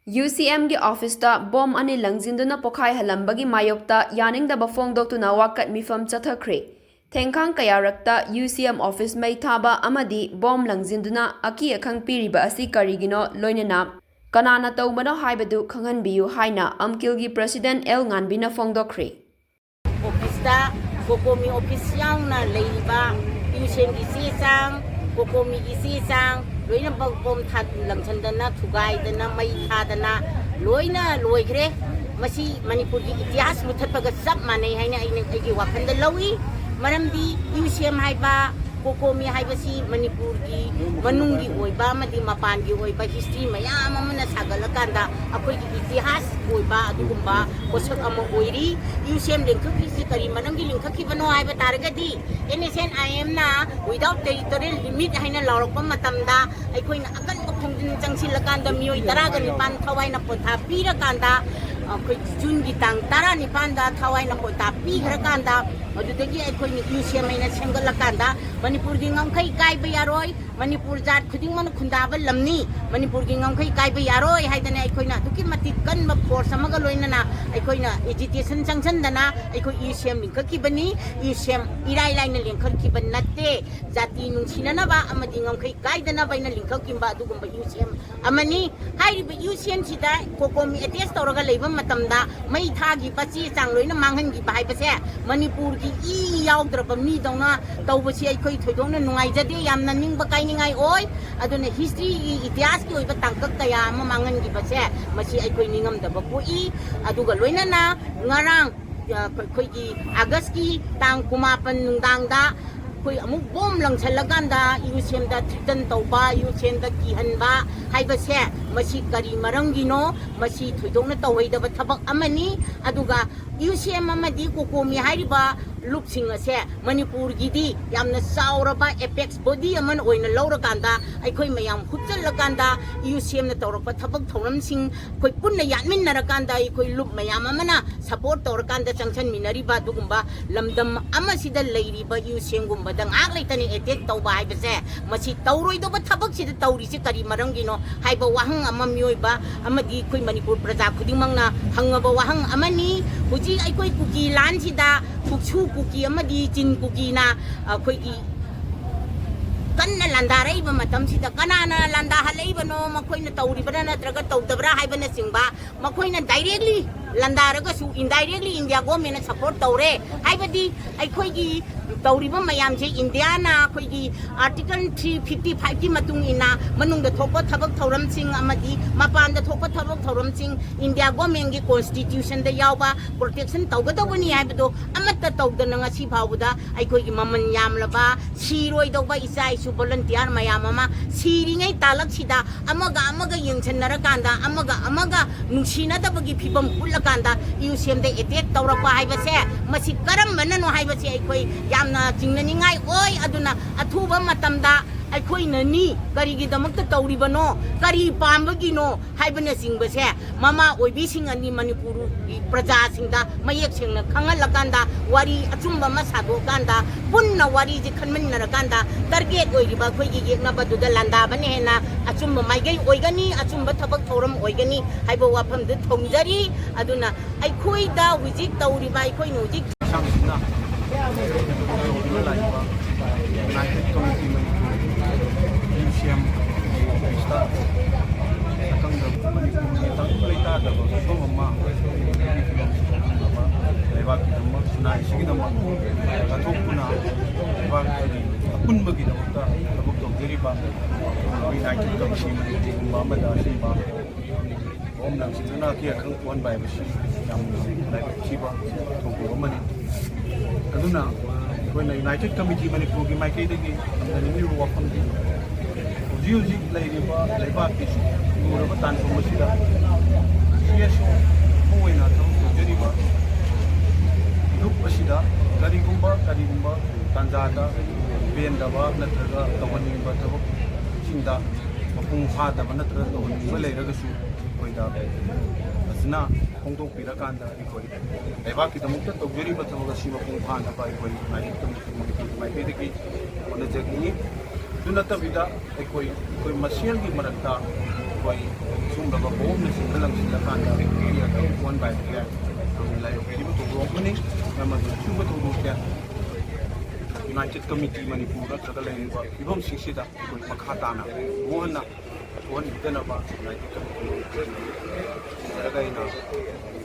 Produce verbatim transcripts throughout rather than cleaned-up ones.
U ꯁꯤ ꯑꯦꯝꯒꯤ ꯑꯣꯐꯤꯁꯇ ꯕꯣꯝ ꯑꯅꯤ ꯂꯪꯁꯤꯟꯗꯨꯅ ꯄꯣꯈꯥꯏꯍꯜꯂꯝꯕꯒꯤ ꯃꯥꯌꯣꯛꯇ ꯌꯥꯅꯤꯡꯗꯕ ꯐꯣꯡꯗꯣꯛꯇꯨꯅ ꯋꯥꯀꯠ ꯃꯤꯐꯝ ꯆꯠꯊꯈ꯭ꯔꯦ꯫ ꯊꯦꯡꯈꯥꯡ ꯀꯌꯥꯔꯛꯇ ꯌꯨ ꯁꯤ ꯑꯦꯝ ꯑꯣꯐꯤꯁ ꯃꯩ ꯊꯥꯕ ꯑꯃꯗꯤ ꯕꯣꯝ ꯂꯪꯁꯤꯟꯗꯨꯅ ꯑꯀꯤ ꯑꯈꯪ ꯄꯤꯔꯤꯕ ꯑꯁꯤ ꯀꯔꯤꯒꯤꯅꯣ, ꯂꯣꯏꯅꯅ ꯀꯅꯥꯅ ꯇꯧꯕꯅꯣ ꯍꯥꯏꯕꯗꯨ ꯈꯪꯍꯟꯕꯤꯌꯨ ꯍꯥꯏꯅ ꯑꯝꯀꯤꯜꯒꯤ ꯄ꯭ꯔꯁꯤꯗꯦꯟꯠ ꯑꯦꯜ ꯉꯥꯟꯕꯤꯅ ꯐꯣꯡꯗꯣꯛꯈ꯭ꯔꯦ꯫ ꯑꯣꯐꯤꯁꯇ, ꯀꯣꯀꯣꯃꯤ ꯑꯣꯐꯤꯁ ꯌꯥꯎꯅ ꯂꯩꯔꯤꯕ ꯌꯨ ꯁꯤ ꯑꯦꯝꯒꯤ ꯆꯦ ꯆꯥꯡ, ꯀꯣꯀꯣꯃꯤꯒꯤ ꯆꯦ ꯆꯥꯡ ꯂꯣꯏꯅꯃꯛ ꯕꯣꯝ ꯊꯥ-, ꯂꯪꯁꯟꯗꯅ, ꯊꯨꯒꯥꯏꯗꯅ, ꯃꯩ ꯊꯥꯗꯅ ꯂꯣꯏꯅ ꯂꯣꯏꯈ꯭ꯔꯦ꯫ ꯃꯁꯤ ꯃꯅꯤꯄꯨꯔꯒꯤ ꯏꯇꯤꯍꯥꯁ ꯃꯨꯊꯠꯄꯒ ꯆꯞ ꯃꯥꯟꯅꯩ ꯍꯥꯏꯅ ꯑꯩꯅ ꯑꯩꯒꯤ ꯋꯥꯈꯜꯗ ꯂꯧꯏ꯫ ꯃꯔꯝꯗꯤ ꯌꯨ ꯁꯤ ꯑꯦꯝ ꯍꯥꯏꯕ, ꯀꯣꯀꯣꯃꯤ ꯍꯥꯏꯕꯁꯤ ꯃꯅꯤꯄꯨꯔꯒꯤ ꯃꯅꯨꯡꯒꯤ ꯑꯣꯏꯕ ꯑꯃꯗꯤ ꯃꯄꯥꯟꯒꯤ ꯑꯣꯏꯕ ꯍꯤꯁꯇ꯭ꯔꯤ ꯃꯌꯥꯝ ꯑꯃꯅ ꯁꯥꯒꯠꯂꯀꯥꯟꯗ ꯑꯩꯈꯣꯏꯒꯤ ꯏꯇꯤꯍꯥꯁ ꯑꯣꯏꯕ ꯑꯗꯨꯒꯨꯝꯕ ꯄꯣꯠꯁꯛ ꯑꯃ ꯑꯣꯏꯔꯤ꯫ ꯌꯨ ꯁꯤ ꯑꯦꯝ ꯂꯤꯡꯈꯠꯈꯤꯕꯁꯤ ꯀꯔꯤ ꯃꯔꯝꯒꯤ ꯂꯤꯡꯈꯠꯈꯤꯕꯅꯣ ꯍꯥꯏꯕ ꯇꯥꯔꯒꯗꯤ, ꯑꯦꯟ ꯑꯦꯁ ꯑꯦꯟ ꯑꯥꯏ ꯑꯦꯝꯅ without territorial limit ꯍꯥꯏꯅ ꯂꯥꯎꯔꯛꯄ ꯃꯇꯝꯗ ꯑꯩꯈꯣꯏꯅ ꯑꯀꯟꯕ ꯈꯣꯡꯖꯪ ꯆꯪꯁꯤꯜꯂꯀꯥꯟꯗ ꯃꯤꯑꯣꯏ ꯇꯔꯥꯒ ꯅꯤꯄꯥꯟ ꯊꯋꯥꯏꯅ ꯄꯣꯊꯥ ꯄꯤꯔꯀꯥꯟꯗ, ꯑꯩꯈꯣꯏ ꯖꯨꯟꯒꯤ ꯇꯥꯡ ꯇꯔꯥꯅꯤꯄꯥꯟꯗ ꯊꯋꯥꯏꯅ ꯄꯣꯊꯥ ꯄꯤꯈ꯭ꯔꯀꯥꯟꯗ, ꯑꯗꯨꯗꯒꯤ ꯑꯩꯈꯣꯏꯅ ꯌꯨ ꯁꯤ ꯑꯦꯝ ꯍꯥꯏꯅ ꯁꯦꯝꯒꯠꯂꯀꯥꯟꯗ ꯃꯅꯤꯄꯨꯔꯒꯤ ꯉꯝꯈꯩ ꯀꯥꯏꯕ ꯌꯥꯔꯣꯏ, ꯃꯅꯤꯄꯨꯔ ꯖꯥꯠ ꯈꯨꯗꯤꯡꯃꯛꯅ ꯈꯨꯟꯗꯥꯕ ꯂꯝꯅꯤ, ꯃꯅꯤꯄꯨꯔꯒꯤ ꯉꯝꯈꯩ ꯀꯥꯏꯕ ꯌꯥꯔꯣꯏ ꯍꯥꯏꯗꯅ ꯑꯩꯈꯣꯏꯅ ꯑꯗꯨꯛꯀꯤ ꯃꯇꯤꯛ ꯀꯟꯕ ꯐꯣꯔꯁ ꯑꯃꯒ ꯂꯣꯏꯅꯅ ꯑꯩꯈꯣꯏꯅ ꯑꯦꯖꯤꯇꯦꯁꯟ ꯆꯪꯁꯤꯟꯗꯅ ꯑꯩꯈꯣꯏ ꯌꯨ ꯁꯤ ꯑꯦꯝ ꯂꯤꯡꯈꯠꯈꯤꯕꯅꯤ꯫ ꯌꯨ ꯁꯤ ꯑꯦꯝ ꯏꯔꯥꯏ ꯂꯥꯏꯅ ꯂꯤꯡꯈꯠꯈꯤꯕ ꯅꯠꯇꯦ꯫ ꯖꯥꯇꯤ ꯅꯨꯡꯁꯤꯅꯅꯕ ꯑꯃꯗꯤ ꯉꯝꯈꯩ ꯀꯥꯏꯗꯅꯕ ꯍꯥꯏꯅ ꯂꯤꯡꯈꯠꯈꯤꯕ ꯑꯗꯨꯒꯨꯝꯕ ꯌꯨ ꯁꯤ ꯑꯦꯝ ꯑꯃꯅꯤ꯫ ꯍꯥꯏꯔꯤꯕ ꯌꯨ ꯁꯤ ꯑꯦꯝꯁꯤꯗ ꯀꯣꯀꯣꯃꯤ ꯑꯦꯇꯦꯁ ꯇꯧꯔꯒ ꯂꯩꯕ ꯃꯇꯝꯗ ꯃꯩ ꯊꯥꯈꯤꯕ, ꯆꯦ ꯆꯥꯡ ꯂꯣꯏꯅ ꯃꯥꯡꯍꯟꯈꯤꯕ ꯍꯥꯏꯕꯁꯦ ꯃꯅꯤꯄꯨꯔꯒꯤ ꯏ ꯌꯥꯎꯗ꯭ꯔꯕ ꯃꯤꯗꯧꯅ ꯇꯧꯕꯁꯤ ꯑꯩꯈꯣꯏ ꯊꯣꯏꯗꯣꯛꯅ ꯅꯨꯡꯉꯥꯏꯖꯗꯦ, ꯌꯥꯝꯅ ꯅꯤꯡꯕ ꯀꯥꯏꯅꯤꯡꯉꯥꯏ ꯑꯣꯏ꯫ ꯑꯗꯨꯅ ꯍꯤꯁꯇ꯭ꯔꯤꯒꯤ, ꯏꯇꯤꯍꯥꯁꯀꯤ ꯑꯣꯏꯕ ꯇꯥꯡꯀꯛ ꯀꯌꯥ ꯑꯃ ꯃꯥꯡꯍꯟꯈꯤꯕꯁꯦ ꯃꯁꯤ ꯑꯩꯈꯣꯏ ꯅꯤꯡꯉꯝꯗꯕ ꯄꯣꯛꯏ꯫ ꯑꯗꯨꯒ ꯂꯣꯏꯅꯅ ꯉꯔꯥꯡ, ꯑ, ꯑꯩꯈꯣꯏꯒꯤ ꯑꯥꯒꯁꯀꯤ ꯇꯥꯡ ꯀꯨꯟꯃꯥꯄꯟ ꯅꯨꯡꯗꯥꯡꯗ ꯑꯩꯈꯣꯏ ꯑꯃꯨꯛ ꯕꯣꯝ ꯂꯪꯁꯜꯂꯀꯥꯟꯗ ꯌꯨ ꯁꯤ ꯑꯦꯝꯗ ꯊ꯭ꯔꯤꯇꯟ ꯇꯧꯕ, ꯌꯨ ꯁꯤ ꯑꯦꯝꯗ ꯀꯤꯍꯟꯕ ꯍꯥꯏꯕꯁꯦ ꯃꯁꯤ ꯀꯔꯤ ꯃꯔꯝꯒꯤꯅꯣ? ꯃꯁꯤ ꯊꯣꯏꯗꯣꯛꯅ ꯇꯧꯍꯩꯗꯕ ꯊꯕꯛ ꯑꯃꯅꯤ꯫ ꯑꯗꯨꯒ ꯌꯨ ꯁꯤ ꯑꯦꯝ ꯑꯃꯗꯤ ꯀꯣꯀꯣꯃꯤ ꯍꯥꯏꯔꯤꯕ ꯂꯨꯞꯁꯤꯡ ꯑꯁꯦ ꯃꯅꯤꯄꯨꯔꯒꯤꯗꯤ ꯌꯥꯝꯅ ꯆꯥꯎꯔꯕ ꯑꯦꯄꯦꯛꯁ ꯕꯣꯗꯤ ꯑꯃ ꯑꯣꯏꯅ ꯂꯧꯔꯀꯥꯟꯗ, ꯑꯩꯈꯣꯏ ꯃꯌꯥꯝ ꯍꯨꯞꯆꯜꯂꯀꯥꯟꯗ ꯌꯨ ꯁꯤ ꯑꯦꯝꯅ ꯇꯧꯔꯛꯄ ꯊꯕꯛ ꯊꯧꯔꯝꯁꯤꯡ, ꯑꯩꯈꯣꯏ ꯄꯨꯟꯅ ꯌꯥꯠꯃꯤꯟꯅꯔꯀꯥꯟꯗ, ꯑꯩꯈꯣꯏ ꯂꯨꯞ ꯃꯌꯥꯝ ꯑꯃꯅ ꯁꯄꯣꯔꯠ ꯇꯧꯔꯀꯥꯟꯗ ꯆꯪꯁꯟꯃꯤꯟꯅꯔꯤꯕ ꯑꯗꯨꯒꯨꯝꯕ ꯂꯝꯗꯝ ꯑꯃꯁꯤꯗ ꯂꯩꯔꯤꯕ ꯌꯨ ꯁꯤ ꯑꯦꯝꯒꯨꯝꯕꯗ ꯉꯥꯏꯍꯥꯛ ꯂꯩꯇꯅ ꯑꯦꯇꯦꯛ ꯇꯧꯕ ꯍꯥꯏꯕꯁꯦ, ꯃꯁꯤ ꯇꯧꯔꯣꯏꯗꯧꯕ ꯊꯕꯛꯁꯤꯗ ꯇꯧꯔꯤꯁꯦ ꯀꯔꯤ ꯃꯔꯝꯒꯤꯅꯣ ꯍꯥꯏꯕ ꯋꯥꯍꯪ ꯑꯃ ꯃꯤꯑꯣꯏꯕ ꯑꯃꯗꯤ ꯑꯩꯈꯣꯏ ꯃꯅꯤꯄꯨꯔ ꯄ꯭ꯔꯖꯥ ꯈꯨꯗꯤꯡꯃꯛꯅ ꯍꯪꯉꯕ ꯋꯥꯍꯪ ꯑꯃꯅꯤ꯫ ꯍꯧꯖꯤꯛ ꯑꯩꯈꯣꯏ ꯀꯨꯀꯤ ꯂꯥꯟꯁꯤꯗ ꯀꯨꯛꯁꯨ ꯀꯨꯀꯤ ꯑꯃꯗꯤ ꯆꯤꯟ ꯀꯨꯀꯤꯅ ꯑꯩꯈꯣꯏꯒꯤ ꯀꯟꯅ ꯂꯥꯟꯗꯥꯔꯛꯏꯕ ꯃꯇꯝꯁꯤꯗ ꯀꯅꯥꯅ ꯂꯥꯟꯗꯥꯍꯜꯂꯛꯏꯕꯅꯣ, ꯃꯈꯣꯏꯅ ꯇꯧꯔꯤꯕ꯭ꯔꯥ ꯅꯠꯇ꯭ꯔꯒ ꯇꯧꯗꯕ꯭ꯔꯥ ꯍꯥꯏꯕꯅꯆꯤꯡꯕ, ꯃꯈꯣꯏꯅ ꯗꯥꯏꯔꯦꯛꯂꯤ ꯂꯥꯟꯗꯥꯔꯒꯁꯨ ꯏꯟꯗꯥꯏꯔꯦꯛꯂꯤ ꯏꯟꯗꯤꯌꯥ ꯒꯣꯔꯃꯦꯟꯅ ꯁꯄꯣꯔꯠ ꯇꯧꯔꯦ ꯍꯥꯏꯕꯗꯤ, ꯑꯩꯈꯣꯏꯒꯤ ꯇꯧꯔꯤꯕ ꯃꯌꯥꯝꯁꯦ ꯏꯟꯗꯤꯌꯥꯅ ꯑꯩꯈꯣꯏꯒꯤ Article three fifty five ꯀꯤ ꯃꯇꯨꯡ ꯏꯟꯅ ꯃꯅꯨꯡꯗ ꯊꯣꯛꯄ ꯊꯕꯛ ꯊꯧꯔꯝꯁꯤꯡ ꯑꯃꯗꯤ ꯃꯄꯥꯟꯗ ꯊꯣꯛꯄ ꯊꯕꯛ ꯊꯧꯔꯝꯁꯤꯡ ꯏꯟꯗꯤꯌꯥ ꯒꯣꯔꯃꯦꯟꯒꯤ ꯀꯣꯟꯁꯇꯤꯇ꯭ꯌꯨꯁꯟꯗ ꯌꯥꯎꯕ ꯄ꯭ꯔꯣꯇꯦꯛꯁꯟ ꯇꯧꯒꯗꯧꯕꯅꯤ ꯍꯥꯏꯕꯗꯣ ꯑꯃꯠꯇ ꯇꯧꯗꯅ ꯉꯁꯤ ꯐꯥꯎꯕꯗ ꯑꯩꯈꯣꯏꯒꯤ ꯃꯃꯜ ꯌꯥꯝꯂꯕ ꯁꯤꯔꯣꯏꯗꯧꯕ ꯏꯆꯥ ꯏꯁꯨ ꯚꯣꯂꯟꯇꯤꯌꯥꯔ ꯃꯌꯥꯝ ꯑꯃ ꯁꯤꯔꯤꯉꯩ ꯇꯥꯂꯛꯁꯤꯗ ꯑꯃꯒ ꯑꯃꯒ ꯌꯦꯡꯁꯤꯟꯅꯔꯀꯥꯟꯗ, ꯑꯃꯒ ꯑꯃꯒ ꯅꯨꯡꯁꯤꯅꯗꯕꯒꯤ ꯐꯤꯕꯝ ꯎꯠꯂꯀꯥꯟꯗ ꯌꯨ ꯁꯤ ꯑꯦꯝꯗ ꯑꯦꯇꯦꯛ ꯇꯧꯔꯛꯄ ꯍꯥꯏꯕꯁꯦ, ꯃꯁꯤ ꯀꯔꯝꯕꯅꯅꯣ ꯍꯥꯏꯕꯁꯤ ꯑꯩꯈꯣꯏ ꯌꯥꯝꯅ ꯆꯤꯡꯅꯅꯤꯡꯉꯥꯏ ꯑꯣꯏ꯫ ꯑꯗꯨꯅ ꯑꯊꯨꯕ ꯃꯇꯝꯗ ꯑꯩꯈꯣꯏꯅꯅꯤ ꯀꯔꯤꯒꯤꯗꯃꯛꯇ ꯇꯧꯔꯤꯕꯅꯣ, ꯀꯔꯤ ꯄꯥꯝꯕꯒꯤꯅꯣ ꯍꯥꯏꯕꯅꯆꯤꯡꯕꯁꯦ ꯃꯃꯥ ꯑꯣꯏꯕꯤꯁꯤꯡ ꯑꯅꯤ ꯃꯅꯤꯄꯨꯔꯒꯤ ꯄ꯭ꯔꯖꯥꯁꯤꯡꯗ ꯃꯌꯦꯛ ꯁꯦꯡꯅ ꯈꯪꯍꯜꯂꯀꯥꯟꯗ ꯋꯥꯔꯤ ꯑꯆꯨꯝꯕ ꯑꯃ ꯁꯥꯗꯣꯛꯑꯀꯥꯟꯗ ꯄꯨꯟꯅ ꯋꯥꯔꯤꯁꯦ ꯈꯟꯃꯤꯟꯅꯔꯀꯥꯟꯗ ꯇꯥꯔꯒꯦꯠ ꯑꯣꯏꯔꯤꯕ ꯑꯩꯈꯣꯏꯒꯤ ꯌꯦꯛꯅꯕꯗꯨꯗ ꯂꯥꯟꯗꯥꯕꯅ ꯍꯦꯟꯅ ꯑꯆꯨꯝꯕ ꯃꯥꯏꯀꯩ ꯑꯣꯏꯒꯅꯤ, ꯑꯆꯨꯝꯕ ꯊꯕꯛ ꯊꯧꯔꯝ ꯑꯣꯏꯒꯅꯤ ꯍꯥꯏꯕ ꯋꯥꯐꯝꯗꯨ ꯊꯝꯖꯔꯤ꯫ ꯑꯗꯨꯅ ꯑꯩꯈꯣꯏꯗ ꯍꯧꯖꯤꯛ ꯇꯧꯔꯤꯕ, ꯑꯩꯈꯣꯏꯅ ꯍꯧꯖꯤꯛ ꯃꯁꯥꯡꯁꯤꯅ ꯂꯥꯛꯏꯕ ꯌꯨꯅꯥꯏꯇꯦꯠ ꯀꯃꯤꯇꯤ ꯃꯅꯤꯄꯨꯔ, ꯌꯨ ꯁꯤ ꯑꯦꯝ ꯑꯣꯐꯤꯁꯇ ꯑꯀꯪꯗꯕ ꯃꯅꯤꯄꯨꯔꯒꯤ ꯇꯪꯗꯨ ꯂꯩꯇꯥꯗꯕ ꯐꯤꯕꯝ ꯑꯃ ꯂꯩꯕꯥꯛꯀꯤꯗꯃꯛ, ꯈꯨꯟꯅꯥꯏ ꯑꯁꯤꯒꯤꯗꯃꯛ ꯀꯠꯊꯣꯛꯇꯨꯅ ꯂꯩꯕꯥꯛꯀꯤ ꯑꯄꯨꯟꯕꯒꯤꯗꯃꯛꯇ ꯊꯕꯛ ꯇꯧꯖꯔꯤꯕ ꯌꯨꯅꯥꯏꯇꯦꯠ ꯀꯃꯤꯇꯤ ꯃꯅꯤꯄꯨꯔꯒꯨꯝꯕ ꯑꯃꯗ ꯑꯁꯤꯒꯨꯝꯕ ꯃꯑꯣꯡ ꯂꯥꯡꯁꯤꯟꯗꯨꯅ ꯑꯀꯤ ꯑꯈꯪ ꯊꯣꯛꯍꯟꯕ ꯍꯥꯏꯕꯁꯤ ꯌꯥꯝꯅ ꯂꯥꯏꯕꯛ ꯊꯤꯕ ꯊꯧꯗꯣꯛ ꯑꯃꯅꯤ꯫ ꯑꯗꯨꯅ ꯑꯩꯈꯣꯏꯅ ꯌꯨꯅꯥꯏꯇꯦꯠ ꯀꯃꯤꯇꯤ ꯃꯅꯤꯄꯨꯔꯒꯤ ꯃꯥꯏꯀꯩꯗꯒꯤ ꯊꯝꯖꯅꯤꯡꯂꯤꯕ ꯋꯥꯐꯝꯗꯤ, ꯍꯧꯖꯤꯛ ꯍꯧꯖꯤꯛ ꯂꯩꯔꯤꯕ ꯂꯩꯕꯥꯛꯀꯤ ꯂꯨꯔꯕ ꯇꯥꯟꯐꯝ ꯑꯁꯤꯗ ꯁꯤ ꯑꯦꯁ ꯑꯣ ꯑꯃ ꯑꯣꯏꯅ ꯊꯕꯛ ꯇꯧꯖꯔꯤꯕ ꯂꯨꯞ ꯑꯁꯤꯗ ꯀꯔꯤꯒꯨꯝꯕ ꯀꯔꯤꯒꯨꯝꯕ ꯇꯥꯟꯖꯥꯗ ꯄꯦꯟꯗꯕ ꯅꯠꯇ꯭ꯔꯒ ꯇꯧꯍꯟꯅꯤꯡꯕ ꯊꯕꯛꯁꯤꯡꯗ ꯃꯄꯨꯡ ꯐꯥꯗꯕ ꯅꯠꯇ꯭ꯔꯒ ꯇꯧꯍꯟꯅꯤꯡꯕ ꯂꯩꯔꯒꯁꯨ ꯑꯩꯈꯣꯏꯗ ꯐꯖꯅ ꯐꯣꯡꯗꯣꯛꯄꯤꯔꯀꯥꯟꯗ ꯑꯩꯈꯣꯏ ꯂꯩꯕꯥꯛꯀꯤꯗꯃꯛꯇ ꯇꯧꯖꯔꯤꯕ ꯊꯕꯛ ꯑꯁꯤ ꯃꯄꯨꯡ ꯐꯥꯅꯕ ꯑꯩꯈꯣꯏ ꯌꯨꯅꯥꯏꯇꯦꯠ ꯀꯃꯤꯇꯤ ꯃꯅꯤꯄꯨꯔꯒꯤ ꯃꯥꯏꯀꯩꯗꯒꯤ ꯍꯣꯠꯅꯖꯒꯅꯤ꯫ ꯑꯗꯨ ꯅꯠꯇꯕꯤꯗ ꯑꯩꯈꯣꯏ ꯑꯩꯈꯣꯏ ꯃꯁꯦꯜꯒꯤ ꯃꯔꯛꯇ ꯑꯩꯈꯣꯏ ꯁꯨꯝꯂꯕ ꯄꯣꯠꯅꯆꯤꯡꯕ ꯂꯪꯁꯤꯜꯂꯀꯥꯟꯗ ꯃꯤ ꯑꯇꯩ ꯑꯣꯟꯕ ꯍꯥꯏꯕꯁꯦ ꯌꯥꯝꯅ ꯂꯥꯏꯕꯛ ꯊꯤꯕ ꯊꯧꯗꯣꯛ ꯑꯃꯅꯤ꯫ ꯃꯔꯝ ꯑꯗꯨꯅ ꯁꯤꯒꯨꯝꯕ ꯊꯧꯗꯣꯛꯁꯦ ꯌꯨꯅꯥꯏꯇꯦꯠ ꯀꯃꯤꯇꯤ ꯃꯅꯤꯄꯨꯔ ꯅꯠꯇ꯭ꯔꯒ ꯂꯩꯔꯤꯕ ꯐꯤꯕꯝꯁꯤꯡꯁꯤꯗ ꯑꯩꯈꯣꯏ ꯃꯈꯥ ꯇꯥꯅ ꯊꯣꯛꯍꯟꯅ ꯊꯣꯛꯍꯟꯕꯤꯗꯅꯕ ꯌꯨꯅꯥꯏꯇꯦꯠ ꯀꯃꯤꯇꯤ ꯅꯠꯇ꯭ꯔꯒ ꯑꯩꯅ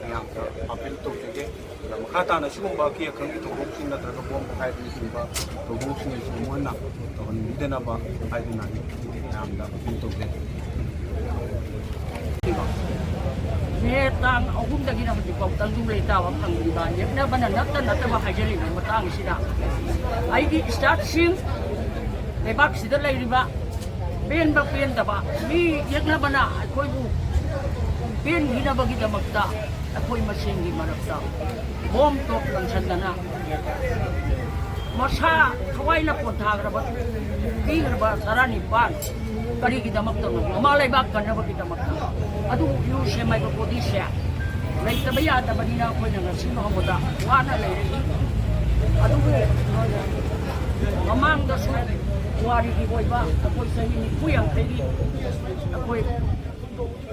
ꯃꯌꯥꯝꯗ ꯑꯥꯄꯤꯜ ꯇꯧꯖꯒꯦ꯫ ꯑꯗ ꯃꯈꯥ ꯇꯥꯅ ꯁꯤꯒꯨꯝꯕ ꯑꯀꯤ ꯑꯈꯪꯒꯤ ꯊꯧꯗꯣꯛꯁꯤꯡ ꯅꯠꯇ꯭ꯔꯒ ꯕꯣꯝ ꯄꯣꯈꯥꯏꯕꯅꯆꯤꯡꯕ ꯊꯧꯗꯣꯛꯁꯤꯡ ꯑꯁꯤ ꯃꯨꯟꯅ ꯇꯧꯍꯟꯕꯤꯗꯅꯕ ꯍꯥꯏꯗꯨꯅ ꯑꯩ ꯃꯌꯥꯝꯗ ꯑꯥꯄꯤꯜ ꯇꯧꯖꯒꯦ꯫ ꯃꯦ ꯇꯥꯡ ꯑꯍꯨꯝꯗꯒꯤꯅ ꯍꯧꯖꯤꯛꯐꯥꯎ ꯇꯪꯗꯨ ꯂꯩꯇꯥꯕ ꯐꯪꯗ꯭ꯔꯤꯕ ꯌꯦꯛꯅꯕꯅ ꯅꯠꯇ ꯅꯠꯇꯕ ꯍꯥꯏꯖꯔꯤꯕ ꯃꯇꯥꯡ ꯑꯁꯤꯗ ꯑꯩꯒꯤ ꯏꯁꯇꯥꯐꯁꯤꯡ, ꯂꯩꯕꯥꯛꯁꯤꯗ ꯂꯩꯔꯤꯕ ꯄꯦꯟꯕ ꯄꯦꯟꯗꯕ ꯃꯤ ꯌꯦꯛꯅꯕꯅ ꯑꯩꯈꯣꯏꯕꯨ ꯄꯦꯟꯈꯤꯅꯕꯒꯤꯗꯃꯛꯇ ꯑꯩꯈꯣꯏ ꯃꯁꯦꯟꯒꯤ ꯃꯔꯛꯇ ꯕꯣꯝ ꯇꯣꯞ ꯂꯪꯁꯟꯗꯅ ꯃꯁꯥ ꯊꯋꯥꯏꯅ ꯄꯣꯟꯊꯥꯈ꯭ꯔꯕ ꯄꯤꯈ꯭ꯔꯕ ꯇꯔꯥꯅꯤꯄꯥꯟ ꯀꯔꯤꯒꯤꯗꯃꯛꯇꯅꯣ? ꯃꯃꯥ ꯂꯩꯕꯥꯛ ꯀꯟꯅꯕꯒꯤꯗꯃꯛꯇ꯫ ꯑꯗꯨꯕꯨ ꯏꯔꯨ ꯁꯦꯝ ꯍꯥꯏꯕ ꯕꯣꯗꯤꯁꯦ ꯂꯩꯇꯕ ꯌꯥꯗꯕꯅꯤꯅ ꯑꯩꯈꯣꯏꯅ ꯉꯁꯤ ꯐꯥꯎꯕꯗ ꯋꯥꯅ ꯂꯩꯔꯛꯏ꯫ ꯑꯗꯨꯕꯨ ꯃꯃꯥꯡꯗꯁꯨ ꯄꯨꯋꯥꯔꯤꯒꯤ ꯑꯣꯏꯕ ꯑꯩꯈꯣꯏ ꯆꯍꯤ ꯅꯤꯐꯨ ꯌꯥꯡꯈꯩꯒꯤ ꯑꯩꯈꯣꯏ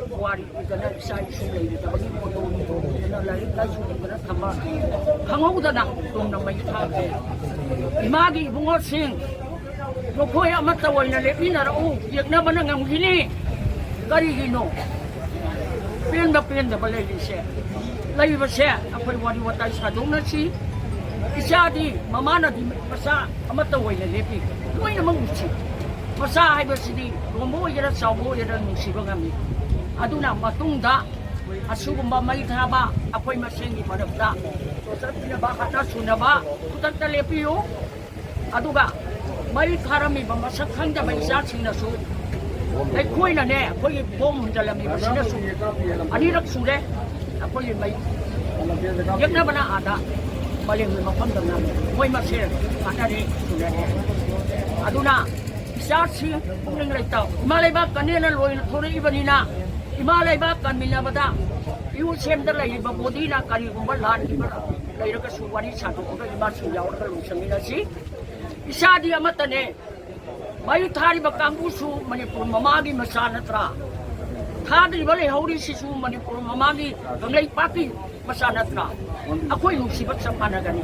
ꯄꯨꯋꯥꯔꯤ ꯑꯣꯏꯗꯅ ꯏꯆꯥ ꯏꯁꯨ ꯂꯩꯔꯨꯗꯕꯒꯤ ꯐꯣꯇꯣ ꯅꯨꯡꯇꯣ ꯎꯗꯅ ꯂꯥꯏꯔꯤꯛ ꯂꯥꯏꯁꯨ ꯎꯗꯅ ꯊꯝꯕ ꯈꯪꯍꯧꯗꯅ ꯇꯨꯝꯅ ꯃꯩ ꯊꯥꯈ꯭ꯔꯦ꯫ ꯏꯃꯥꯒꯤ ꯏꯕꯨꯡꯉꯣꯁꯤꯡ ꯃꯈꯣꯏ ꯑꯃꯠꯇ ꯑꯣꯏꯅ ꯂꯦꯞꯃꯤꯟꯅꯔꯛꯎ, ꯌꯦꯛꯅꯕꯅ ꯉꯝꯈꯤꯅꯤ꯫ ꯀꯔꯤꯒꯤꯅꯣ ꯄꯦꯟꯕ ꯄꯦꯟꯗꯕ ꯂꯩꯔꯤꯁꯦ? ꯂꯩꯕꯁꯦ ꯑꯩꯈꯣꯏ ꯋꯥꯔꯤ ꯋꯥꯇꯥꯏ ꯁꯥꯗꯣꯛꯅꯁꯤ꯫ ꯏꯆꯥꯗꯤ ꯃꯃꯥꯅꯗꯤ ꯃꯆꯥ ꯑꯃꯠꯇ ꯑꯣꯏꯅ ꯂꯦꯞꯄꯤ, ꯂꯣꯏꯅꯃꯛ ꯅꯨꯡꯁꯤ꯫ ꯃꯆꯥ ꯍꯥꯏꯕꯁꯤꯗꯤ ꯇꯣꯝꯕ ꯑꯣꯏꯒꯦꯔꯥ ꯆꯥꯎꯕ ꯑꯣꯏꯒꯦꯔꯥ ꯅꯨꯡꯁꯤꯕ ꯉꯝꯃꯤ꯫ ꯑꯗꯨꯅ ꯃꯇꯨꯡꯗ ꯑꯁꯤꯒꯨꯝꯕ ꯃꯩ ꯊꯥꯕ ꯑꯩꯈꯣꯏ ꯃꯁꯦꯟꯒꯤ ꯃꯔꯛꯇ ꯆꯠꯄꯤꯅꯕ ꯍꯥꯠꯅ ꯁꯨꯅꯕ ꯈꯨꯗꯛꯇ ꯂꯦꯞꯄꯤꯌꯨ꯫ ꯑꯗꯨꯒ ꯃꯩ ꯊꯥꯔꯝꯃꯤꯕ ꯃꯁꯛ ꯈꯪꯗꯕ ꯏꯆꯥꯁꯤꯡꯅꯁꯨ ꯑꯩꯈꯣꯏꯅꯅꯦ, ꯑꯩꯈꯣꯏꯒꯤ ꯕꯣꯝ ꯍꯨꯟꯖꯜꯂꯝꯃꯤꯕꯁꯤꯅꯁꯨ ꯑꯅꯤꯔꯛ ꯁꯨꯔꯦ꯫ ꯑꯩꯈꯣꯏꯒꯤ ꯃꯩ ꯌꯦꯛꯅꯕꯅ ꯑꯥꯗ ꯃꯥꯂꯦꯝꯒꯤ ꯃꯐꯝꯗ ꯉꯥꯡꯉꯤ꯫ ꯃꯣꯏ ꯃꯁꯦꯜ ꯈꯠꯅꯔꯦ, ꯊꯤꯅꯔꯦ꯫ ꯑꯗꯨꯅ ꯏꯆꯥꯁꯤꯡ ꯄꯨꯛꯅꯤꯡ ꯂꯩꯇ, ꯏꯃꯥ ꯂꯩꯕꯥꯛ ꯀꯅꯦꯅ ꯂꯣꯏꯅ ꯊꯣꯔꯛꯏꯕꯅꯤꯅ, ꯏꯃꯥ ꯂꯩꯕꯥꯛ ꯀꯟꯃꯤꯟꯅꯕꯗ ꯌꯨ ꯁꯦꯝꯗ ꯂꯩꯔꯤꯕ ꯕꯣꯗꯤꯅ ꯀꯔꯤꯒꯨꯝꯕ ꯂꯥꯟꯈꯤꯕ ꯂꯩꯔꯒꯁꯨ ꯋꯥꯔꯤ ꯁꯥꯗꯣꯛꯑꯒ ꯏꯃꯥꯁꯤꯡ ꯌꯥꯎꯔꯒ ꯂꯣꯏꯁꯤꯟꯃꯤꯟꯅꯁꯤ꯫ ꯏꯆꯥꯗꯤ ꯑꯃꯠꯇꯅꯦ꯫ ꯃꯩ ꯊꯥꯔꯤꯕ ꯀꯥꯡꯕꯨꯁꯨ ꯃꯅꯤꯄꯨꯔ ꯃꯃꯥꯒꯤ ꯃꯆꯥ ꯅꯠꯇ꯭ꯔꯥ? ꯊꯥꯗ꯭ꯔꯤꯕ ꯂꯩꯍꯧꯔꯤꯁꯤꯁꯨ ꯃꯅꯤꯄꯨꯔ ꯃꯃꯥꯒꯤ ꯀꯪꯂꯩꯄꯥꯛꯀꯤ ꯃꯆꯥ ꯅꯠꯇ꯭ꯔꯥ? ꯑꯩꯈꯣꯏ ꯅꯨꯡꯁꯤꯕ ꯆꯞ ꯃꯥꯟꯅꯒꯅꯤ꯫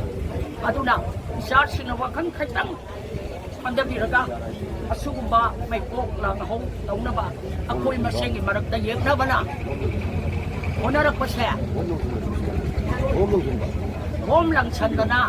ꯑꯗꯨꯅ ꯏꯆꯥꯁꯤꯡꯅ ꯋꯥꯈꯜ ꯈꯤꯇꯪ ꯈꯟꯊꯕꯤꯔꯒ ꯑꯁꯤꯒꯨꯝꯕ ꯃꯩꯀꯣꯛ ꯂꯥꯡꯍꯧ ꯇꯧꯅꯕ ꯑꯩꯈꯣꯏ ꯃꯁꯦꯟꯒꯤ ꯃꯔꯛꯇ ꯌꯦꯛꯅꯕꯅ ꯍꯣꯠꯅꯔꯛꯄꯁꯦ, ꯕꯣꯝ ꯂꯪꯁꯟꯗꯅ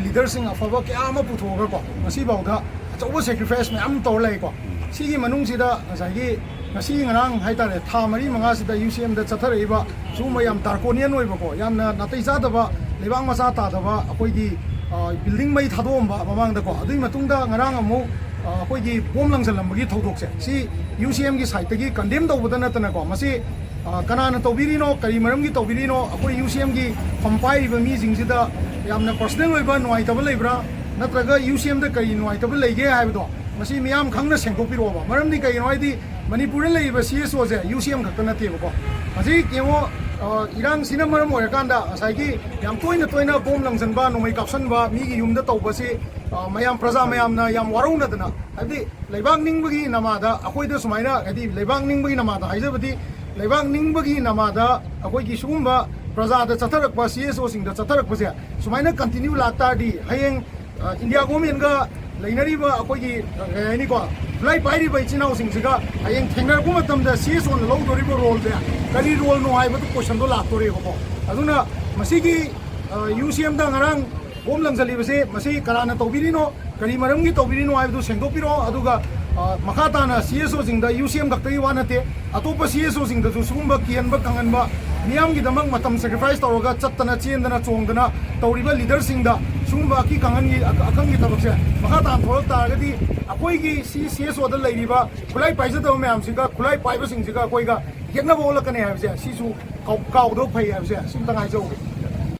ꯂꯤꯗꯔꯁꯤꯡ ꯑꯐꯕ ꯀꯌꯥ ꯑꯃ ꯄꯨꯊꯣꯛꯑꯒꯀꯣ, ꯉꯁꯤꯐꯥꯎꯗ ꯑꯆꯧꯕ ꯁꯦꯀ꯭ꯔꯤꯐꯥꯏꯁ ꯃꯌꯥꯝ ꯇꯧꯔ ꯂꯩꯀꯣ꯫ ꯁꯤꯒꯤ ꯃꯅꯨꯡꯁꯤꯗ ꯉꯁꯥꯏꯒꯤ ꯉꯁꯤ ꯉꯔꯥꯡ ꯍꯥꯏꯇꯥꯔꯦ, ꯊꯥ ꯃꯔꯤ ꯃꯉꯥꯁꯤꯗ ꯌꯨ ꯁꯤ ꯑꯦꯝꯗ ꯆꯠꯊꯔꯛꯏꯕ ꯁꯤꯒꯨꯝꯕ ꯌꯥꯝ ꯗ꯭ꯔꯥꯀꯣꯅꯤꯌꯟ ꯑꯣꯏꯕꯀꯣ, ꯌꯥꯝꯅ ꯅꯥꯇꯩ ꯆꯥꯗꯕ, ꯂꯩꯕꯥꯛ ꯃꯆꯥ ꯇꯥꯗꯕ ꯑꯩꯈꯣꯏꯒꯤ, ꯑ, ꯕꯤꯜꯗꯤꯡ ꯃꯩ ꯊꯥꯗꯣꯛꯑꯝꯕ ꯃꯃꯥꯡꯗꯀꯣ, ꯑꯗꯨꯒꯤ ꯃꯇꯨꯡꯗ ꯉꯔꯥꯡ ꯑꯃꯨꯛ, ꯑ, ꯑꯩꯈꯣꯏꯒꯤ ꯕꯣꯝ ꯂꯪꯁꯤꯜꯂꯝꯕꯒꯤ ꯊꯧꯗꯣꯛꯁꯦ, ꯁꯤ ꯌꯨ ꯁꯤ ꯑꯦꯝꯒꯤ ꯁꯥꯏꯠꯇꯒꯤ ꯀꯟꯗꯦꯝ ꯇꯧꯕꯗ ꯅꯠꯇꯅꯀꯣ, ꯃꯁꯤ, ꯑ, ꯀꯅꯥꯅ ꯇꯧꯕꯤꯔꯤꯅꯣ, ꯀꯔꯤ ꯃꯔꯝꯒꯤ ꯇꯧꯕꯤꯔꯤꯅꯣ, ꯑꯩꯈꯣꯏ ꯌꯨ ꯁꯤ ꯑꯦꯝꯒꯤ ꯐꯝ ꯄꯥꯏꯔꯤꯕ ꯃꯤꯁꯤꯡꯁꯤꯗ ꯌꯥꯝꯅ ꯄꯔꯁꯅꯦꯜ ꯑꯣꯏꯕ ꯅꯨꯡꯉꯥꯏꯇꯕ ꯂꯩꯕ꯭ꯔꯥ, ꯅꯠꯇ꯭ꯔꯒ ꯌꯨ ꯁꯤ ꯑꯦꯝꯗ ꯀꯔꯤ ꯅꯨꯡꯉꯥꯏꯇꯕ ꯂꯩꯒꯦ ꯍꯥꯏꯕꯗꯣ ꯃꯁꯤ ꯃꯤꯌꯥꯝ ꯈꯪꯅ ꯁꯦꯡꯗꯣꯛꯄꯤꯔꯛꯑꯣꯕ꯫ ꯃꯔꯝꯗꯤ ꯀꯩꯒꯤꯅꯣ ꯍꯥꯏꯗꯤ ꯃꯅꯤꯄꯨꯔꯗ ꯂꯩꯔꯤꯕ ꯁꯤ ꯑꯦꯁ ꯑꯣꯁꯦ ꯌꯨ ꯁꯤ ꯑꯦꯝ ꯈꯛꯇ ꯅꯠꯇꯦꯕꯀꯣ꯫ ꯍꯧꯖꯤꯛ ꯌꯦꯡꯉꯣ, ꯑ, ꯏꯔꯥꯡꯁꯤꯅ ꯃꯔꯝ ꯑꯣꯏꯔꯀꯥꯟꯗ ꯉꯁꯥꯏꯒꯤ ꯌꯥꯝ ꯇꯣꯏꯅ ꯇꯣꯏꯅ ꯕꯣꯝ ꯂꯪꯁꯟꯕ, ꯅꯣꯡꯃꯩ ꯀꯥꯞꯁꯟꯕ, ꯃꯤꯒꯤ ꯌꯨꯝꯗ ꯇꯧꯕꯁꯤ, ꯑ, ꯃꯌꯥꯝ, ꯄ꯭ꯔꯖꯥ ꯃꯌꯥꯝꯅ ꯌꯥꯝ ꯋꯥꯔꯧꯅꯗꯅ, ꯍꯥꯏꯕꯗꯤ ꯂꯩꯕꯥꯛ ꯅꯤꯡꯕꯒꯤ ꯅꯃꯥꯗ ꯑꯩꯈꯣꯏꯗ ꯁꯨꯃꯥꯏꯅ, ꯍꯥꯏꯗꯤ ꯂꯩꯕꯥꯛ ꯅꯤꯡꯕꯒꯤ ꯅꯃꯥꯗ ꯍꯥꯏꯖꯕꯗꯤ, ꯂꯩꯕꯥꯛ ꯅꯤꯡꯕꯒꯤ ꯅꯃꯥꯗ ꯑꯩꯈꯣꯏꯒꯤ ꯁꯤꯒꯨꯝꯕ ꯄ꯭ꯔꯖꯥꯗ ꯆꯠꯊꯔꯛꯄ, ꯁꯤ ꯑꯦꯁ ꯑꯣꯁꯤꯡꯗ ꯆꯠꯊꯔꯛꯄꯁꯦ ꯁꯨꯃꯥꯏꯅ ꯀꯟꯇꯤꯅ꯭ꯌꯨ ꯂꯥꯛꯇꯥꯔꯗꯤ, ꯍꯌꯦꯡ, ꯑ, ꯏꯟꯗꯤꯌꯥ ꯒꯣꯔꯃꯦꯟꯒ ꯂꯩꯅꯔꯤꯕ ꯑꯩꯈꯣꯏꯒꯤ, ꯑ, ꯀꯩ ꯍꯥꯏꯅꯤꯀꯣ, ꯈꯨꯠꯂꯥꯏ ꯄꯥꯏꯔꯤꯕ ꯏꯆꯤꯟ ꯏꯅꯥꯎꯁꯤꯡꯁꯤꯒ ꯍꯌꯦꯡ ꯊꯦꯡꯅꯔꯛꯄ ꯃꯇꯝꯗ ꯁꯤ ꯑꯦꯁ ꯑꯣꯅ ꯂꯧꯗꯣꯔꯤꯕ ꯔꯣꯜꯁꯦ ꯀꯔꯤ ꯔꯣꯜꯅꯣ ꯍꯥꯏꯕꯗꯨ ꯀꯣꯏꯁꯟꯗꯣ ꯂꯥꯛꯇꯣꯔꯤꯕꯀꯣ꯫ ꯑꯗꯨꯅ ꯃꯁꯤꯒꯤ, ꯑ, ꯌꯨ ꯁꯤ ꯑꯦꯝꯗ ꯉꯔꯥꯡ ꯕꯣꯝ ꯂꯪꯁꯤꯜꯂꯤꯕꯁꯦ, ꯃꯁꯤ ꯀꯅꯥꯅ ꯇꯧꯕꯤꯔꯤꯅꯣ, ꯀꯔꯤ ꯃꯔꯝꯒꯤ ꯇꯧꯕꯤꯔꯤꯅꯣ ꯍꯥꯏꯕꯗꯨ ꯁꯦꯡꯗꯣꯛꯄꯤꯔꯛꯑꯣ꯫ ꯑꯗꯨꯒ, ꯑ, ꯃꯈꯥ ꯇꯥꯅ ꯁꯤ ꯑꯦꯁ ꯑꯣꯁꯤꯡꯗ, ꯌꯨ ꯁꯤ ꯑꯦꯝ ꯈꯛꯇꯒꯤ ꯋꯥ ꯅꯠꯇꯦ, ꯑꯇꯣꯞꯄ ꯁꯤ ꯑꯦꯁ ꯑꯣꯁꯤꯡꯗꯁꯨ ꯁꯤꯒꯨꯝꯕ ꯀꯤꯍꯟꯕ ꯈꯪꯍꯟꯕ, ꯃꯤꯌꯥꯝꯒꯤꯗꯃꯛ ꯃꯇꯝ ꯁꯦꯀ꯭ꯔꯤꯐꯥꯏꯁ ꯇꯧꯔꯒ ꯆꯠꯇꯅ ꯆꯦꯟꯗꯅ ꯆꯣꯡꯗꯅ ꯇꯧꯔꯤꯕ ꯂꯤꯗꯔꯁꯤꯡꯗ ꯁꯤꯒꯨꯝꯕ ꯑꯀꯤ ꯈꯪꯍꯟꯒꯤ, ꯑꯀ-, ꯑꯈꯪꯒꯤ ꯊꯕꯛꯁꯦ ꯃꯈꯥ ꯇꯥꯅ ꯊꯣꯛꯂꯛ ꯇꯥꯔꯒꯗꯤ ꯑꯩꯈꯣꯏꯒꯤ ꯁꯤ ꯁꯤ ꯑꯦꯁ ꯑꯣꯗ ꯂꯩꯔꯤꯕ ꯈꯨꯠꯂꯥꯏ ꯄꯥꯏꯖꯗꯕ ꯃꯌꯥꯝꯁꯤꯒ ꯈꯨꯠꯂꯥꯏ ꯄꯥꯏꯕꯁꯤꯡꯁꯤꯒ ꯑꯩꯈꯣꯏꯒ ꯌꯦꯛꯅꯕ ꯑꯣꯜꯂꯛꯀꯅꯤ ꯍꯥꯏꯕꯁꯦ, ꯁꯤꯁꯨ ꯀꯥꯎ-, ꯀꯥꯎꯗꯕ ꯐꯩ ꯍꯥꯏꯕꯁꯦ ꯁꯤꯝꯇꯪ ꯍꯥꯏꯖꯍꯧꯒꯦ꯫